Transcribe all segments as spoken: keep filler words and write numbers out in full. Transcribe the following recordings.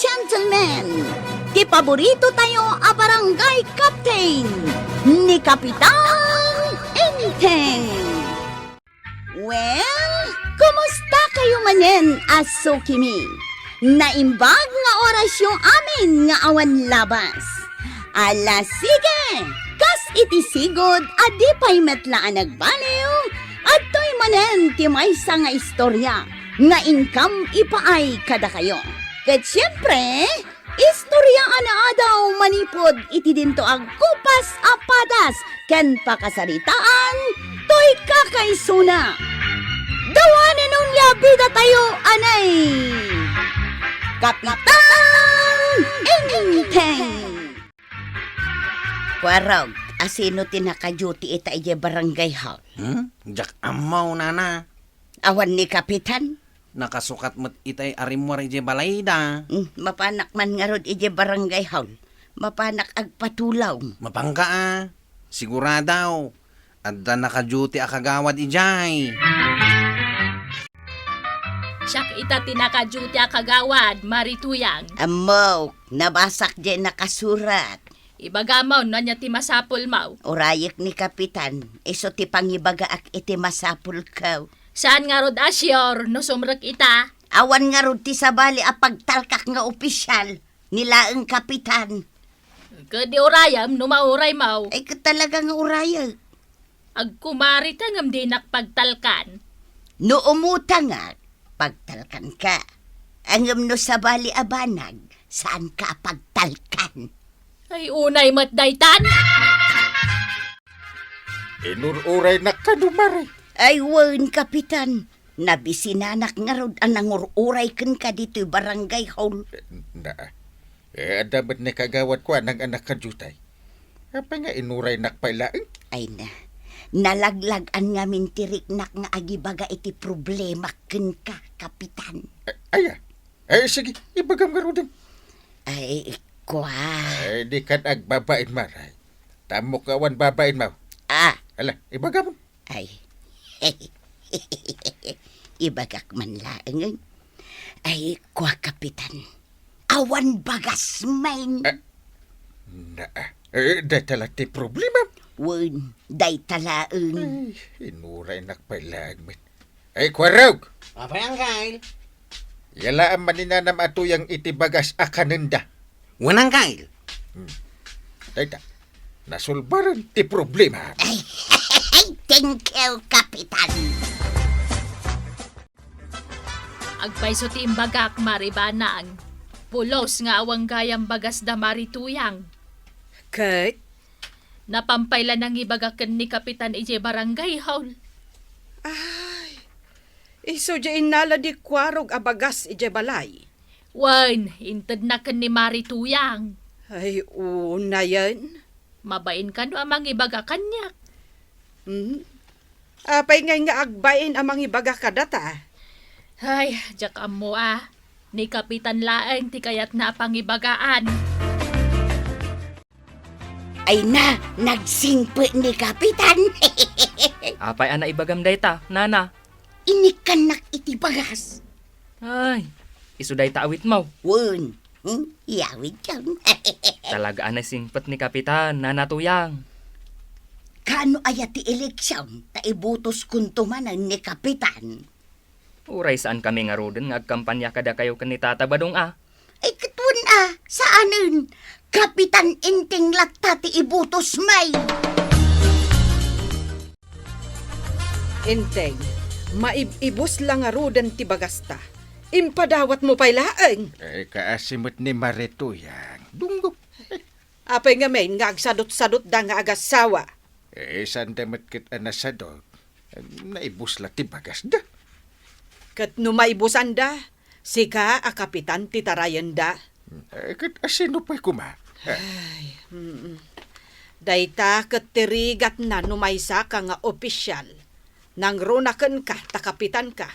Gentlemen, ti paborito tayo a barangay captain, ni Kapitan Enteng. Well, kumusta kayo manen a sukimi? Naimbag nga orasyo amin nga awan labas. Ala, sige! Kas iti sigud a di pay met la a nagbaliw, adtoy manen ti maysa nga istorya nga inkam ipaay kadakayo. Ket siempre, istorya a naadaw manipud iti dinto agkupas a padas ken pakasaritaan toy kakaisuna. Dawanen onia bida tayo, anay! Kapitan Enteng! Kuarog, asino ti naka-duty ita idiay barangay hall? Hmm? Diak ammo, nana. Awan ni Kapitan? Nakasukat met itay a rimmuar idiay balayda. Hmm, mapanak man ngarud idiay barangay hall. Mapanak agpatulaw. Mapangka a. Sigurado. Adda naka-duty a kagawad idiay. Siak ita ti naka-duty a kagawad, Mari Tuyang. Ammok, nabasak diay nakasurat. Ibagam no ania ti masapulmo. Urayek ni Kapitan, isu ti pangibagaak iti masapulko. Saan ngarud a sure no sumrek ita? Awan ngarud ti sabali a pagtalkak nga opisyal, ni laeng Kapitan. Ket di urayem no mauraymo. Ay, ket talaga nga urayek. Agkumariteng ngem dinak pagtalkan. No umutangak, pagtalkanka. Ngem no sabali a banag, saanka a pagtalkan. Ay, unay met daytan. Inur-uraynak kano, Mari. Ay, wen, Kapitan. Nabisinanak ngarud a nangur-uray kenka ditoy barangay hall. Na, eh, adda met ni kagawad ko a nang-anak kadutay. Apay nga inuraynak pay laeng? Ay na, nalaglag-an ngamin ti riknak nga agibaga iti problemak kenka, Kapitan. A-, aya? Ay, sige, ibagam ngaruden. Ay, kua. Ay, dikan agbabain, Mari. Ta ammok nga awan babainmo. Ah. Ala, ibagam. Ay. Ibagak man laeng. Ay, kua, Kapitan. Awan bagasmen. Ah, na, eh, dayta la ti problema. Wen, dayta laeng. Ay, inuraynak pay laeng met. Ay, kuarog! Apay, Angkel? Yalaam maninanam a tuyang iti bagas a kanenda. Wen, Angkel. Hmm. Dayta, nasolbaren ti problema. Ay, thank you, Kapitan. Agpayso ti imbagak, Mari Banang. Pulos nga awan gayam bagas da Mari Tuyang. Ket? Napampay la nangibaga ken ni Kapitan idiay barangay hall. Ay, isu diay innala di kuarog a bagas idiay balay. Wen, intedna ken ni Mari Tuyang. Ay, unayen. Mabain kano a mangibaga kaniak. Hmm? Apay ngay nga agbain a mangibaga kadata? Ay, diak ammo a. Ni Kapitan laeng ti kayatna a pangibagaan. Ay na, nagsingpet ni Kapitan. Apay a naibagam dayta, nana? Inikkannak iti bagas. Ay, isu dayta awitmo. Wen, hmm? Iyawidkan. Talaga a naisingpet ni Kapitan, Nana Tuyang. Kano aya ti eleksion ta ibutoskonto manen ni Kapitan? Uray saankami ngaruden nga agkampanya kadakayo ken ni Tata Badong a. Ay, ket wen a, saanen. Kapitan Enteng latta ti ibutosmi. Enteng, maib-ibus la ngaruden ti bagasta. Impadawatmo pay laeng. Eh, kaasi met ni Mari Tuyang. Dunggop. Apay ngamin nga agsadot-sadotda nga agasawa? Eh, sanda met ket a nasadot. Naibus la ti bagasda. Ket no maibusanda, sika a kapitan ti tarayenda. Eh, ket asino pay koma? Eh. Ay, mm. Dayta ket ti rigatna no maysaka nga opisyal. Nangruna kenka ta kapitanka.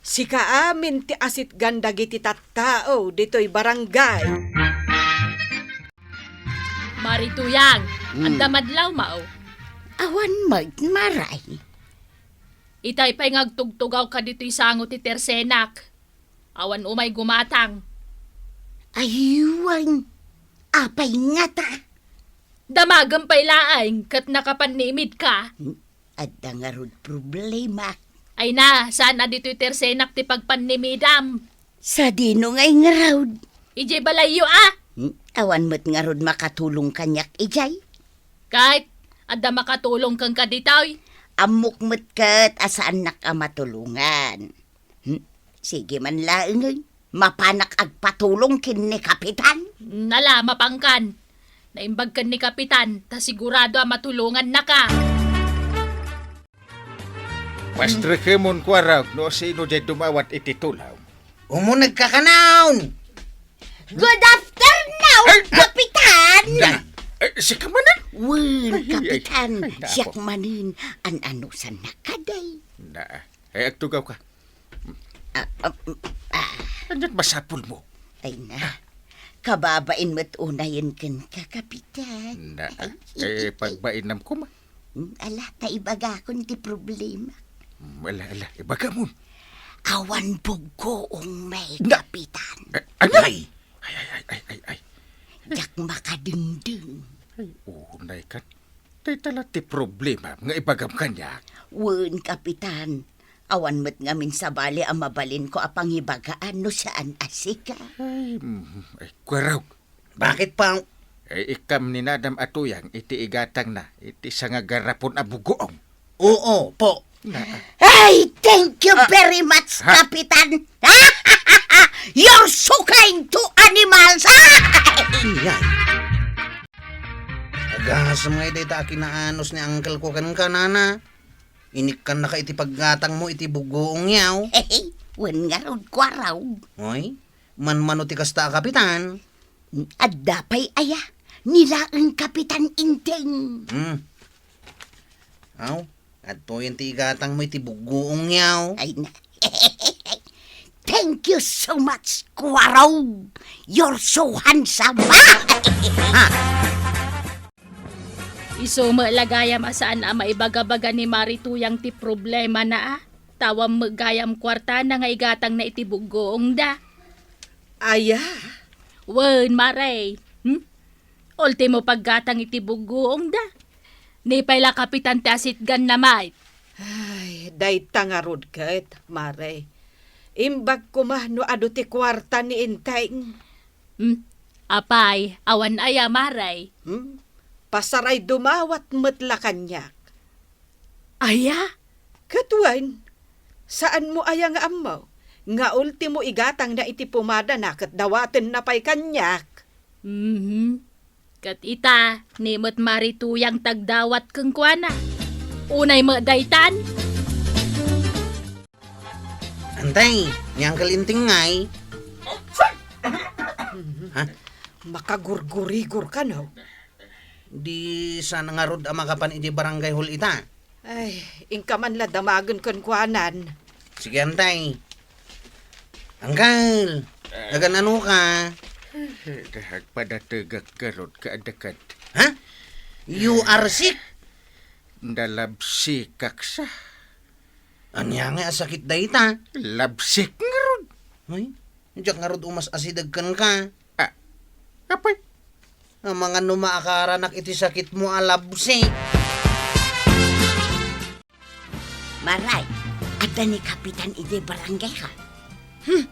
Sika amin ti asitgan dagiti tattao ditoy barangay. Mari Tuyang, hmm, adda madlawmo? Awan met, Mari. Itay pay nga agtugtugawka ditoy sango ti tersenak. Awan umay gumatang. Aywan, apay ngata? Damagem pay laeng ket nakapannimidka. Hmm, adda ngarud problema. Ay na, saan a ditoy tersenak ti pagpannimidam? Sadino ngay ngarud? Idiay balayyo a. Hmm, awan met ngarud makatulong kaniak idiay. Ket adda makatulong kenka ditoy? Ammok met ket a saannak a matulongan. Hmm, sige man laeng, eh. Mapanak agpatulong ken ni Kapitan. Nala, mapankan. Naimbag ken ni Kapitan, ta sigurado a matulongannaka. Pastrekemon, Kuarog, no sino diay dumawat iti tulong. Umunegka kanon! Good afternoon, Ay, Kapitan! Na, eh, sika manen? Wen, Ay, ay, Kapitan, ay, nako. Siak manen, an-anusannak kadi? Na, eh, agtugawka. Ah, ah, mm, ah. Ania't masapulmo? Ay na, kababain met unayen kenka, Kapitan. Na, Ay, eh, ay, ay. Pagbainam koma. Hmm, ala, ta ibagakon ti problema. Hmm, ala, ala, ibagamon. Awan buggoong, Na- Kapitan. Eh, ano? Ay! Ay, ay, ay, ay, ay, ay. Diak makadengdeng. Ay, unay kan. Dayta la ti problema nga ibagam kaniak. Wen, Kapitan. Awan met ngamin sabali a mabalinko a pangibagaan no saan a sika. Ay, mm, ay, Kuarog. Bakit, Pao? Eh, ikkam ni Nadam a Tuyang iti igatangna iti sangagarapon a buggoong. Oo, po. Na, Ay, thank you Ah. very much, Ha? Kapitan. You're so kind to animals. Ingay. Agasem ngay dayta a kinaanus ni uncle ko kenka, nana. Inikkannaka iti paggatangmo iti buggoong yaw. Wen ngarud, Kuarog. Oy, manmano ti kasta a, Kapitan? Adda pay aya, ni laeng Kapitan Enteng. Hmm. Aw, adtoyen ti igatangmo iti buggoong yaw. Ay na. Thank you so much, Kuarog. You're so handsome. Isu met la gayam a saan a maibagabaga ni Mari Tuyang ti problemana a. Tawam met gayam kuartana nga igatangna iti buggoongda. Aya? Wen, Mare. Hmm? Ultimo paggatang iti buggoongda. Ni pay la Kapitan ti asitganna met. Ay, dayta ngarud ket, Mare. Imbag koma no adu ti kuarta ni Enteng. Hmm? Apay, awan aya, Mare? Hmm? Pasaray dumawat met la kaniak. Aya? Ket wen, saanmo aya nga ammo nga ultimo igatangna iti pumadana ket dawatenna pay kaniak? Mhm. Ket ita, ni met Mari Tuyang ti agdawat kenkuana. Unay met daytan. Antay, ni Uncle Enteng ngay. Ha? Makagurgurigor kano? Di saan ngarud a makapan iti barangay hall ita. Ay, inka man la damagen kenkuanan. Sige, antay. Uncle, Eh. Nagannanoka? Eh, agpadategak ngarud kadakad. Ha? You are sick? Nalabsikak sa. Ania nga a sakit dayta? Labsik ngarud. Ay, diak ngarud umas-asideg kenka. Ah, apay? Amangan no maakaranak iti sakitmo a labsik. Maray, adda ni Kapitan idiay barangay, ha? Hmm.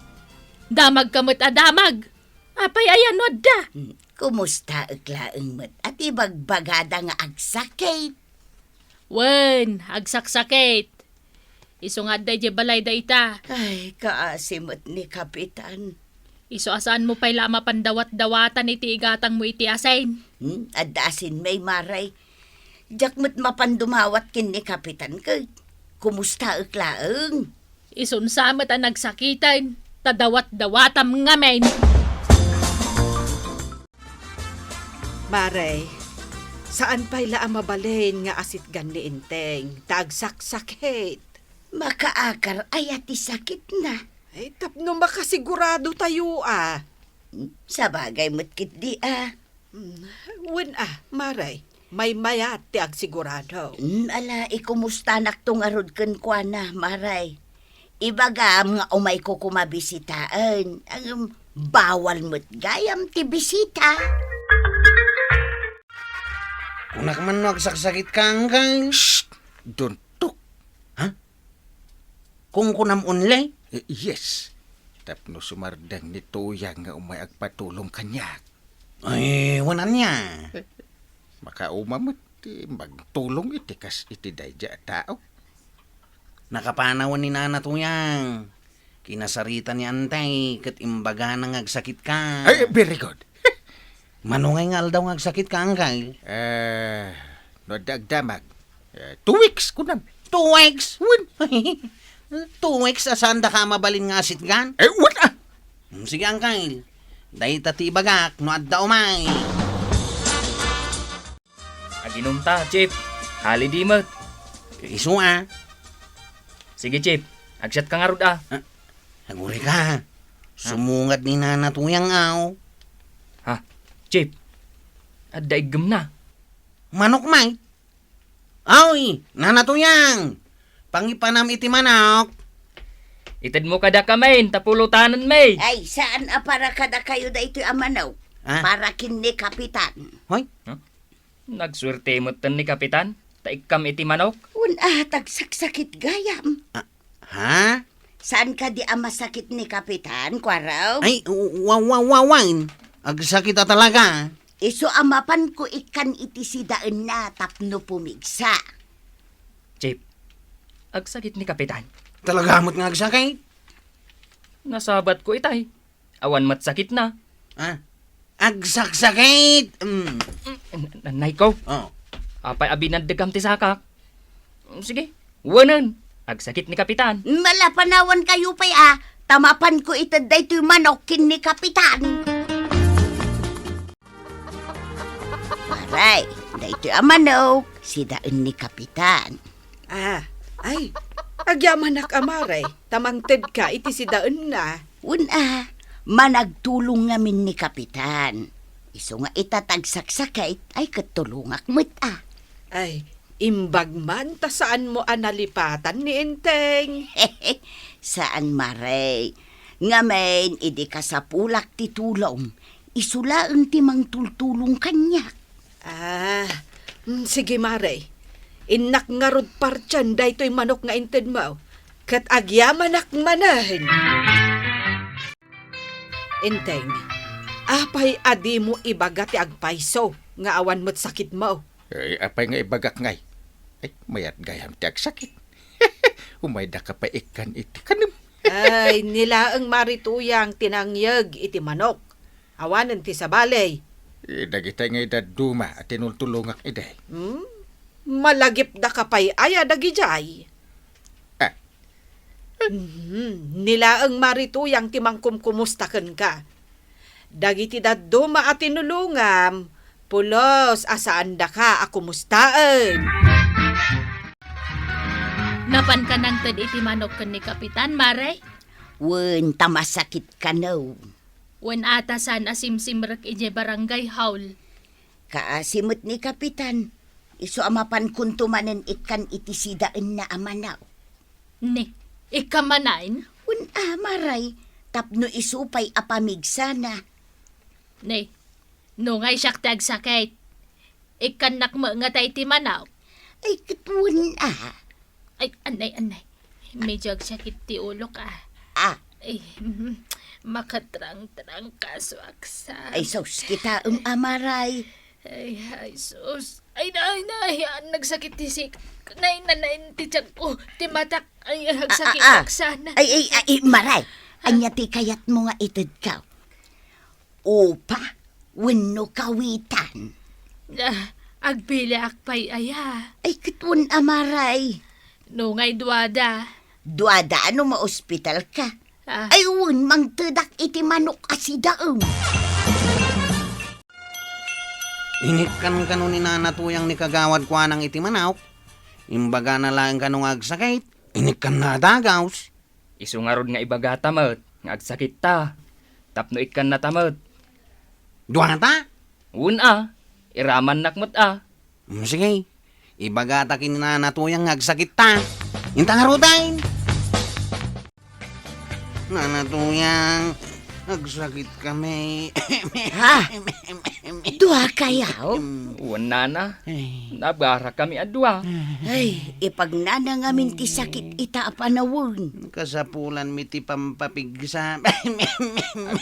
Damag ka met a damag. Apay aya no adda? Hmm, kumustaek laeng met a ti bagbagada nga agsakit? Wen, agsaksakit. Isu nga adda idiay balay dayta. Ay, kaasi met ni Kapitan. Isu a saanmo pay la a mapan dawat-dawatan iti igatangmo iti asin. Hmm, adda asinmi, Mare. Diak met mapan dumawat ken ni Kapitan ket kumustaek laeng? Isun sa met a nagsakiten, ta dawat-dawatam ngamin. Mare, saan pay la a mabalin nga asitgan ni Enteng, ta agsaksakit. Makaakar aya ti sakitna? Ay, tapno makasigurado tayo, a. Sabagay met ketdi, a. Mm, wen, a, Mare, maymayat ti agsigurado. Mm, ala, ikumustanakto ngarud kenkuana, Mare. Ibagam nga umayko koma bisitaen. Ngem, Bawal met gayam ti bisita. Kunak man no agsaksakitka, Angkay. Shh! Don't talk. Ha? Kunkunam only? Eh, yes. Tapno sumardeng ni Tuyang nga umay agpatulong kaniak. Ay, wen ania? Makauma met ti magtulong iti kas iti daydiay a tao. Nakapanawan ni Nana Tuyang. Kinasarita ni Antay ket imbagana nga agsakitka. Ay, very good. Mano ngay nga aldaw nga agsakitka, Angkay? Eh, no adda agdamag, eh, two weeks, kunam. Two weeks? Wen. Two weeks a saandaka mabalin nga asitgan? Eh, what, ah? Hmm, sige, Angkay. Dayta ti ibagak no adda umay. Aginumta, Chief. Holiday met. Isu a. Sige, Chief. Agsiatka ngarud a. Ah, agurayka. Sumungad ni Nana Tuyang, aw. Ha? Chief, adda iggemna. Manok, may? Aw, Nana Tuyang! Pangipanam iti manok. Itedmo kadaka, may, ta pulutanen, may. Ay, saan a para kadakayo daytoy a manok? Ah? Para ken ni Kapitan. Hoy? Huh? Nagsuerte metten ni Kapitan, ta ikkam iti manok. Wen a, ta agsaksakit gayam. Ah, ha? Saan kadi a masakit ni Kapitan, kuaraw? Ay, wa-, wa-, wa-, wen. Agsakit a talaga. Isu a mapanko ikkan iti sidaenna tapno pumigsa. Chief, agsakit ni Kapitan. Talaga met nga agsakit? Nasabatko itay. Awan met sakitna. Ah, agsaksakit! Mm. N-, nannayko. Oh. Apay a binandegkam ti sakak? Sige, wenen. Agsakit ni Kapitan. Malapanawan kayo pay a, ta mapanko ited daytoy manok ken ni Kapitan. Maray, daytoy a manok, sidaen ni Kapitan. Ah, ay, agyamanak a, Maray, ta mangtedka iti sidaenna. Wen a, managtulong ngamin ni Kapitan. Isu nga ita ta agsaksakit, ay ket tulongak met a. Ay, imbag man ta saanmo a nalipatan ni Enteng. Saan, Maray. Ngamin, idi kasapulak ti tulong, isu laeng ti mangtultulong kaniak. Ah, mm, sige, Maray. Innak ngarud partien daytoy manok nga intedmo, ket agyamanak manen. Enteng, apay a dimo ibaga ti agpayso nga awan met sakitmo? Ay, apay nga ibagak ngay? Ay, mayat gayam ti agsakit. Umaydaka pay ikkan iti kanem. Ay, ni laeng Mari Tuyang ti nangyeg iti manok. Awanen ti sabali. Eh, dagitay nga idadduma a tinultulongak idi. Hmm? Malagipdaka pay aya dagidiay? Ah. Mhm. Ni laeng Mari Tuyang ti mangkumkumusta kenka. Dagiti dadduma a tinulongam, pulos a saandaka a kumustaen. Napanka nangted iti manok ken ni Kapitan, Mare? Wen, ta masakit kano. Wen, a ta saan a simsimrek idiay barangay hall. Kaasi met ni Kapitan, isu a mapankonto manen ikkan iti sidaenna a manok. Ne, ikkan manen? Wen a, Maray, tapno isu pay a pamigsana. Ne, no ngay siak ti agsakit, ikkannak met ngata iti manok. Ay, ket wen a. Ay, anay, anay. Medyo agsakit ti ulok a. Ah. Ay, mhm. Makatrangtrang kaso aksa. Ay, sus, kitaem a, Maray. Ay, ay, sus. Ay, nay, nay, ah, nagsakit ti sik. Nay, nay, nay, ti tiyan ko, ti matak. Ay, agsakit, ah, ah, ah, aksa na. Ay, ay, ay, Maray. Ah. Ania ti kayatmo nga itedko? Upa wenno kawitan? Ah, agpiliak pay aya. Ay, ket wen a, Maray. No ngay duada. Duada no maospitalka? Ah. Ay, wen, mangtedak iti manok a sidaem. Inikkan kano ni Nana Tuyang ni Kagawad Kuanang iti manok. Imbagana laeng kano nga agsakit. Inikkanna a dagaws. Isu ngarud nga ibagata met nga agsakitta, tapno ikkannata met. Duata? Wen a, iramannak met a. Mm, sige, ibagata ken ni Nana Tuyang nga agsakitta. Inta ngaruden. Nana Tuyang, Agsakit kami. Ha? Dua kayaw? Wen, nana. Ay. Nabarakami a dua. Ay, ipagnana ngamin ti sakit ita a panawen. Kasapulanmi ti pampapigsa.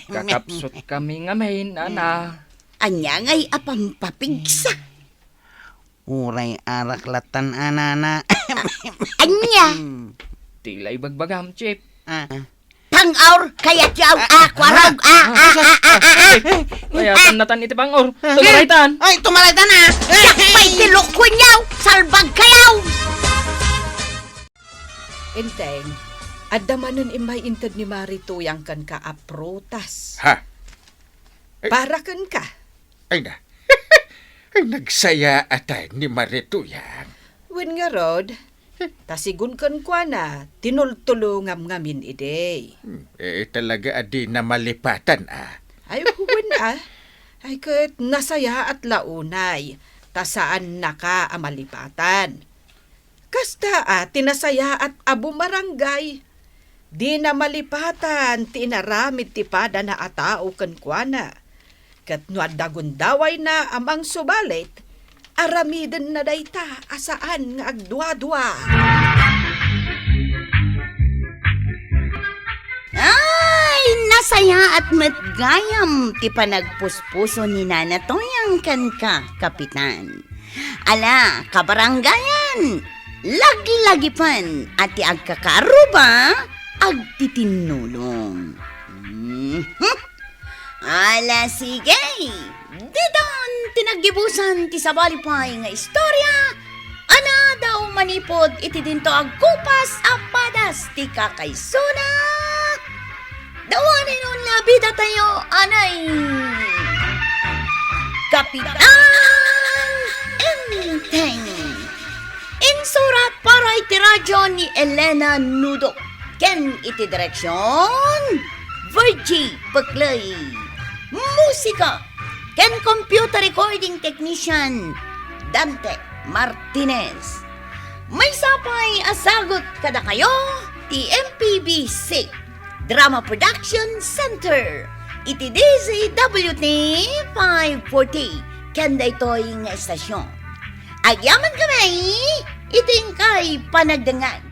Agkakapsut kami ngamin, nana. Ania ngay a pampapigsa? Uray arak lattan a, nana. Ania? Ti la ibagbagam, Chief. Ah. Pang-aur, kayat yaw, ah, kuarog, ah, ah, ah, ah, ah, ah. Ay, mayatan natan iti pang-aur. Ah. Tumaraytan. Ay, tumaraytan, ah. Sakbay ti lukwen yaw, salbag kayaw. Enteng, adda manen immay inted ni Mari Tuyang kenka a prutas. Ha? Ay. Para kenka. Ay na. Ay, nagsayaat ni Mari Tuyang. Wen ngarud, ta sigun kenkuana, tinultulongam ngamin idi. Hmm, eh, talaga a dina malipatan, ah. Ay, wen, ah. Ay, ket nasayaat la unay, ta saannaka a malipatan. Kasta a ti nasayaat a bumarangay, dina malipatan ti inaramid ti padana a tao kenkuana. Ket no adda gundawayna a mangsubalit, aramidenna dayta a saan nga agduadua. Ay, nasayaat met gayam ti panagpuspuso ni Nana Toyang kenka, Kapitan. Ala, kabarangayan, laglagipen a ti agkakaarruba agtitinnulong. Mhm. Ala, sige, didton ti naggibusan ti sabali pay nga istorya a nadaw manipud iti dinto agkupas a padas ti kakaisuna. Dawanen nga bidatayo, anay, Kapitan Enteng. Insurat para iti radio ni Elena Nudo ken iti direksion, Virgie Pecley. Musika ken computer recording technician, Dante Martinez. Maysa pay a sagut kadakayo ti M P B C Drama Production Center iti D Z W T five forty ken daytoy nga estasion. Agyaman kami iti inkay panagdengngeg.